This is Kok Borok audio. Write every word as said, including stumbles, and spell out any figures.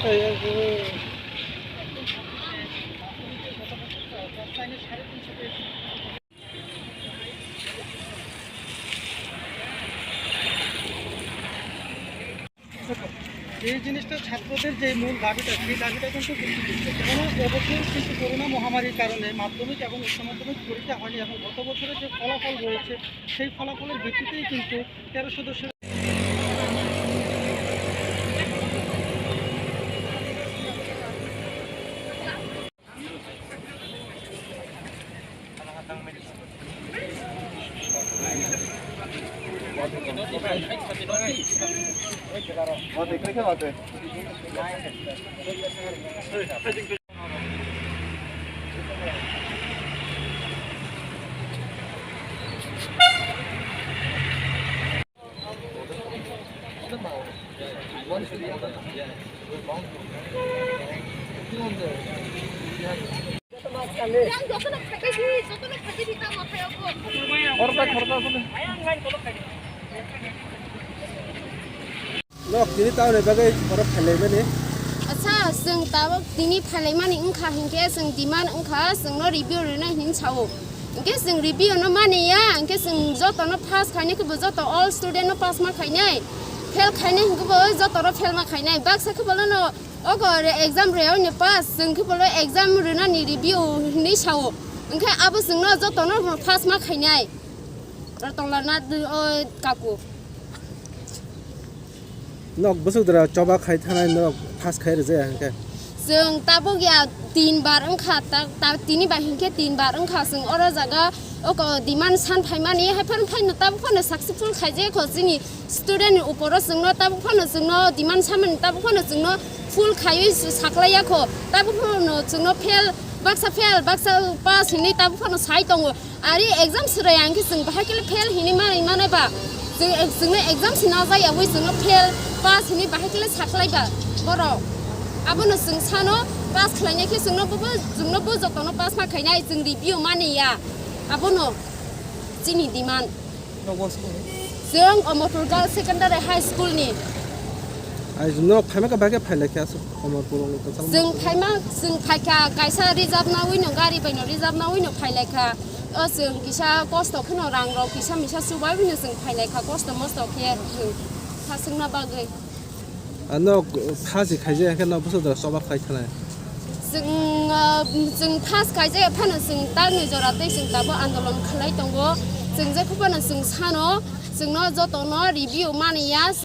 এই জিনিসটা ছাত্রদের যে মূল দাবিটা, সেই দাবিটা কিন্তু গুরুত্বপূর্ণ। কেননা এবছর কিন্তু করোনা মহামারীর কারণে মাধ্যমিক এবং উচ্চ মাধ্যমিক পরীক্ষা হয়নি এবং গত বছরের যে ফলাফল রয়েছে, সেই ফলাফলের ভিত্তিতেই কিন্তু তেরো সদস্যের Nok tini taune bagwi borok phailaimani. Acha, chwng tabuk tini phailaimani wngkha hinkhe chwng demand wngkha, chwngno review rwna hin sao. Hinkhe chwng review no mani ya, hinkhe chwng jotono pass khainai khe bo joto all student no pass ma khainai, fail khainai hinkhe bo joto ro fail ma khainai. Baksa khe bolono ogo re exam re oino pass, chwng khe bolo exam rwnani review hinwi sao. Hinkhe abo chwngno jotono pass ma khainai. Rotongla na o kaku. Nok bwswk dara choba khai thanai nok pass khai rwjaya hinkhe. Chwng tabuk ya tin bar wngkha, ta, ta, tini bai hinkhe tin bar wngkha chwng oro jaga o ko demand san phaimani, hai phano phaino tabuk phano successful khaijaya kho chini student ni uporo chwngno tabuk phano chwngno demand samani tabuk phano chwngno full khaiwi saklaiya kho, tabuk phano chwngno fail, baksa fail, baksa pass hinwi tabuk phano sai tongo. Ari exam swrai ang khe chwng bahai khe fail hinwi manwi manai ba. Chwng, chwngno exam se najak yawi chwngno fail, pass hinwi bahai khe saklai ba borok. Abono chwng sano pass khlainai khe chwngno bo, bo, chwngno bo jotono pass ma khainai, chwng review mani ya. Abono chini demand. Nogo school ni? Chwng Omorpur Girls Secondary High School ni. Ai, no, phaima ka bagwi phailai khe aswk Omorpur o kwchangma. Chwng phaima, chwng phaikha kaisa reserve nawi no, gari bai no reserve nawi no phailai kha. O chwng kisa kosto kheno rang rok kisa misa chubawi no chwng phailai kha, kosto mosto khe chwng thaswkna bagwi. Ano phasi khaijak khe no bwswk jora choba khai thanai. Chwng, ah, chwng phas khaijak phano chwng tarni jora tei chwng tabuk andolon khlai tongo. Chwng je phano chwng sano chwngno jotono review mani ya.